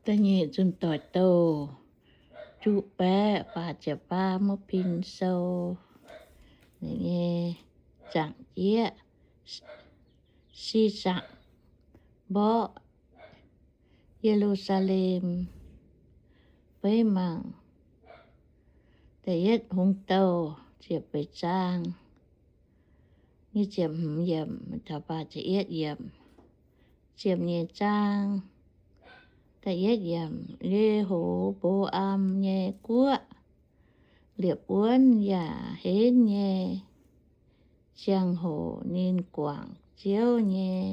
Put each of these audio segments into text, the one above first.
Da'nyeic Zunh Doic Douh juqv baeqv faah ziepc faam, Mouv Pin Sou. Ninh nyei zaangc jieqv, Sisakc mborqv Ye^lu^saa^lem. Feix mangc da'yietv Hungh Douh ziepc feix zaang, nyic ziepc hmz yiemc, taux faah ziepc yietv yiemc. Ziepc nyeic zaang, da'yietv yiemc, Le^ho^mbo^am nyei guoqv liepc wuonv yaac henv nyei ziangh hoc ninh guangc Ziouv nyei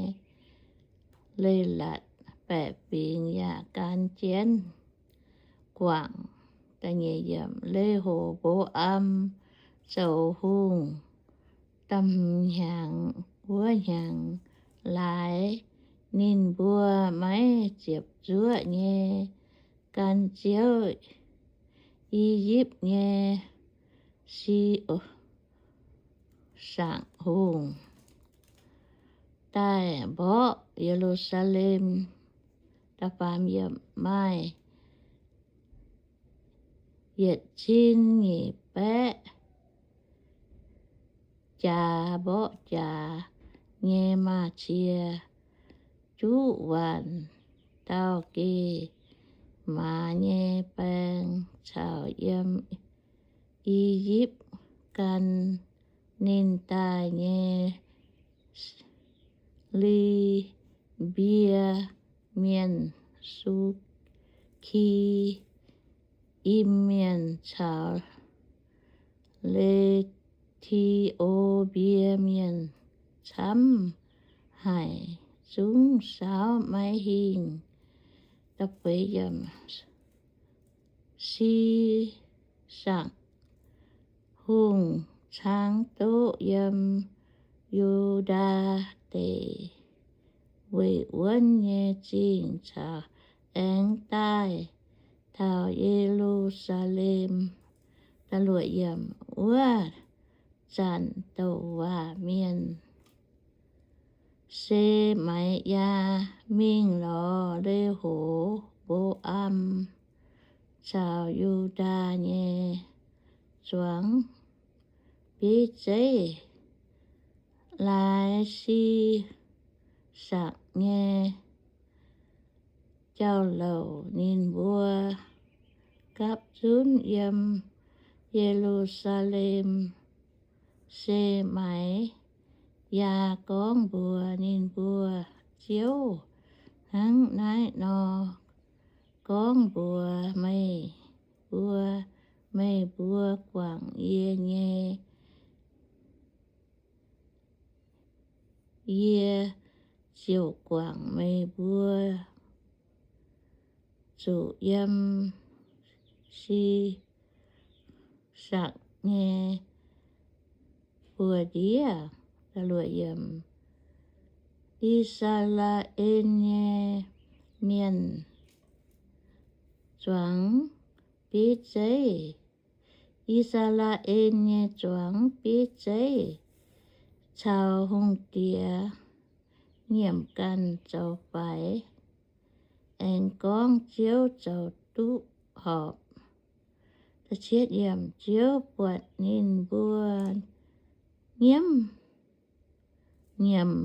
leiz-latc baeqc fingx yaac gan jienv guangc. Le^ho^mbo^am zoux hungh da'hmz hnyangx wuov hnyangx laaix, ninh mbuo maiv ziepc zuoqv nyei gan Ziouv, I^yipv nyei Si, Saangc Hungh, daaih mborqv Ye^lu^saa^lem. Da'faam yiemc, maaih yietc cin nyic baeqv jaax mborqv jaax nyei maaz-cie juqv waanc dauh geh maaz nyei baeng caux yiem I^yipv gan ninh daaih nyei Li^mbie Mienh, Sukc^im Mienh caux Le^ti^o^mbie Mienh camv haic, zungv saauv maiv hingh. Sisakc Hungh caangv duqv yiem Yu^ndaa Deic Weic Wuonv nyei zingh caux aengx daaih taux Ye^lu^saa^lem. Wuov zanc douc waac mienh, Se^mai^yaa, mingh lorz Le^ho^mbo^am caux Yu^ndaa nyei zuangx bieiv zeiv, laaix Sisakc nyei jauv-louc. Ninh mbuo gapv zunv yiem Ye^lu^saa^lem. Se^mai^yaa gorngv mbuox ninh mbuo, Ziouv hnangv naaiv nor gorngv mbuox meih mbuo, Meih mbuo guangc yie nyei, yie ziouc guangc meih mbuo zuqc yiem Sisakc nyei buoz-ndiev. I^saa^laa^en nyei mienh zuangx bieiv zeiv. I^saa^laa^en nyei zuangx bieiv zeiv caux hungh diex nyiemc ganh zoux faix, aengx gorngv Ziouv zoux duqv horpc. Ziouv buatc ninh mbuo nyiemv, nyiemc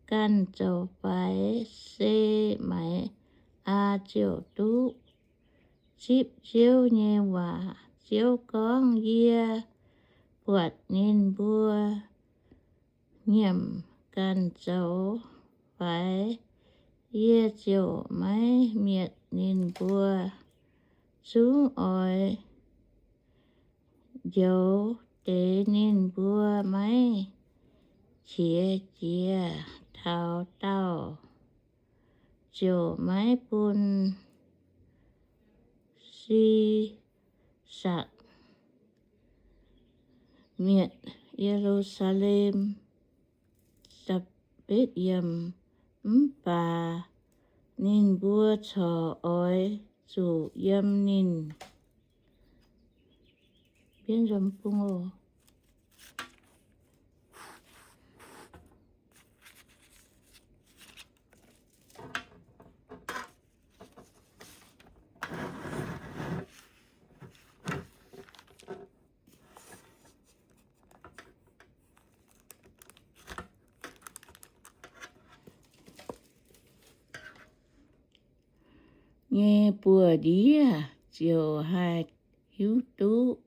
ganh zoux faix, Se^mai^aa ziouc duqv zipv Ziouv nyei waac. Ziouv gorngv, Yie buatc ninh mbuo nyiemc ganh zoux faix, yie ziouc maiv mietc ninh mbuo. Zungv oix njoux deix ninh mbuo maiv qiex jiez taux daauh, ziouc maiv bun Sisakc mietc Ye^lu^saa^lem. Mv baac ninh mbuo corc oix zuqc yiem ninh nyei buoz-ndiev ziouc haih hiuv duqv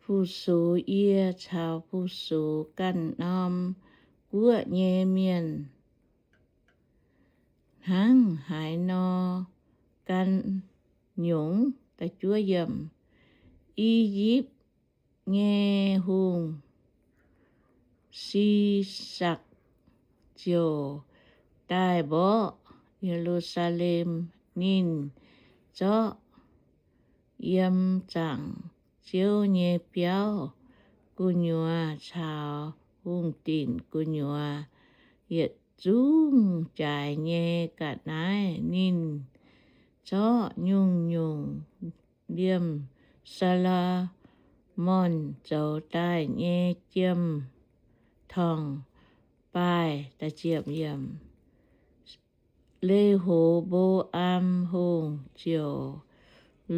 fu-sux yie caux fu-sux ganh norm guoqv nyei mienh hnangv haaix nor gan nyungc. I^yipv nyei hungh, Sisakc, ziouc daaih mborqv Ye^lu^saa^lem. Ninh zorqv yiem zaangc Ziouv nyei biauv gu'nyuoz caux hungh dinc gu'nyuoz yietc zungv jaaix nyei ga'naaiv. Ninh zorqv nyungc-nyungc liemh Saa^lo^morn zoux daaih nyei jiem-torngv-baaih. Le^ho^mbo^am Hungh ziouc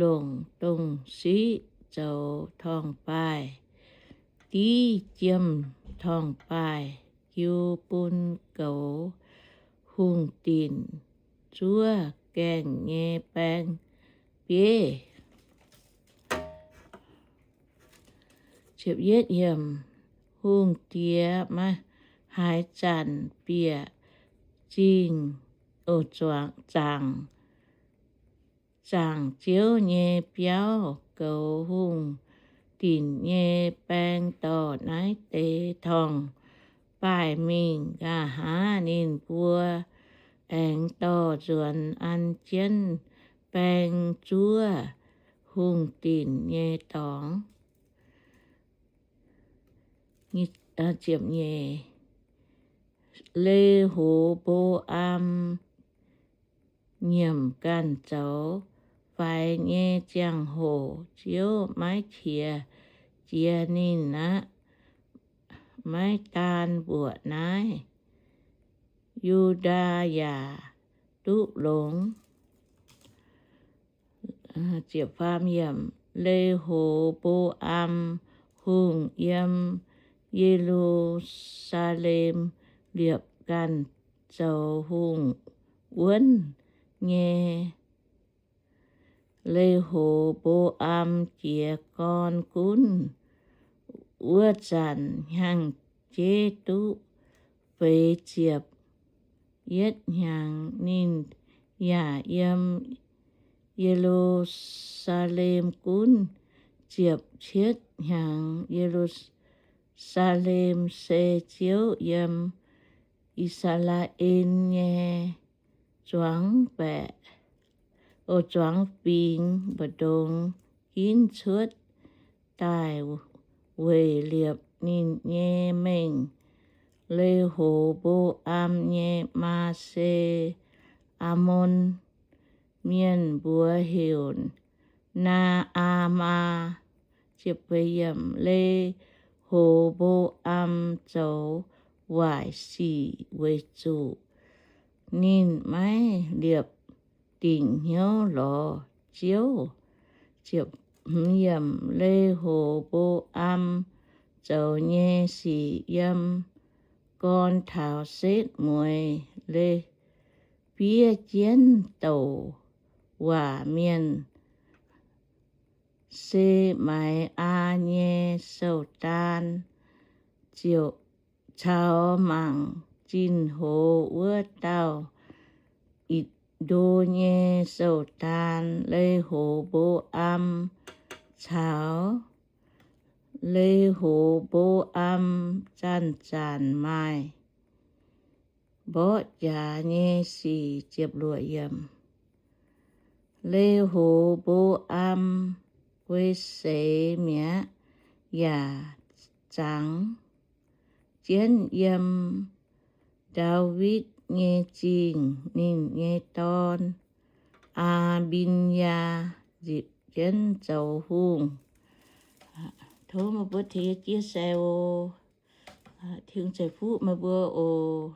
longc dongh siqv zoux torngv-baaih, div jiem-torngv-baaih jiu bun goux hungh dinc zuov gaengh nyei baeng-bieiv. Hungh diex haaix zanc bieqc zingh, zaangc, zaangc Ziouv nyei biauv, goux hungh dinc nyei baeng, dorh naaiv deix torngv-baaih mingh. Nqa'haav ninh mbuo aengx dorh nzuonx an jienv baeng zuov hungh dinc nyei dorngx. Le^ho^mbo^am nyiemc ganh zoux. Faix nyei ziangh hoc Ziouv maiv qiex jiez ninh aqv. Maiv daan mbuoqc naaiv, Yu^ndaa yaac duqv longx. Le^ho^mbo^am Hungh yiem Ye^lu^saa^lem liepc ganh zoux hungh wuonv nyei. Le^ho^mbo^am jiez gorn gunv wuov zanc, hnyangx-jeiv duqv feix ziepc yietv hnyangx. Ninh yaac yiem Ye^lu^saa^lem gunv ziepc cietv hnyangx. Ye^lu^saa^lem se Ziouv yiem I^saa^laa^en nyei zuangx baeqc, o, zuangx fingx mbu'ndongx ginv cuotv daaih weic liepc ninh nyei mengh. Le^ho^mbo^am nyei maa se Aamon Mienh, mbuox heuc Naa^aa^maa. Le^ho^mbo^am zoux waaic sic weic zuqc ninh maiv liepc dingc hnyouv lorz Ziouv. Le^ho^mbo^am zoux nyei sic yiem gorn taux setv mueiz. Le, fiev jienv douc waac mienh, Se^mai^aa nyei sou-daan, ziouc caux mangc zinh hoz wuov dauh Itc^ndo nyei sou-daan. Le^ho^mbo^am caux Le^ho^mbo^am zanc-zanc maaih mborqv jaax nyei sic. Le^ho^mbo^am guei seix mi'aqv, yaac zangx jienv yiem Ndaawitv nyei Zingh. Ninh nyei dorn, Aa^mbin^yaa, nzipc jienv zoux hungh. Tov meih mbuo tengx yie chia sẻ oc. Tin-Hungh ceix fuqv meih mbuo oc.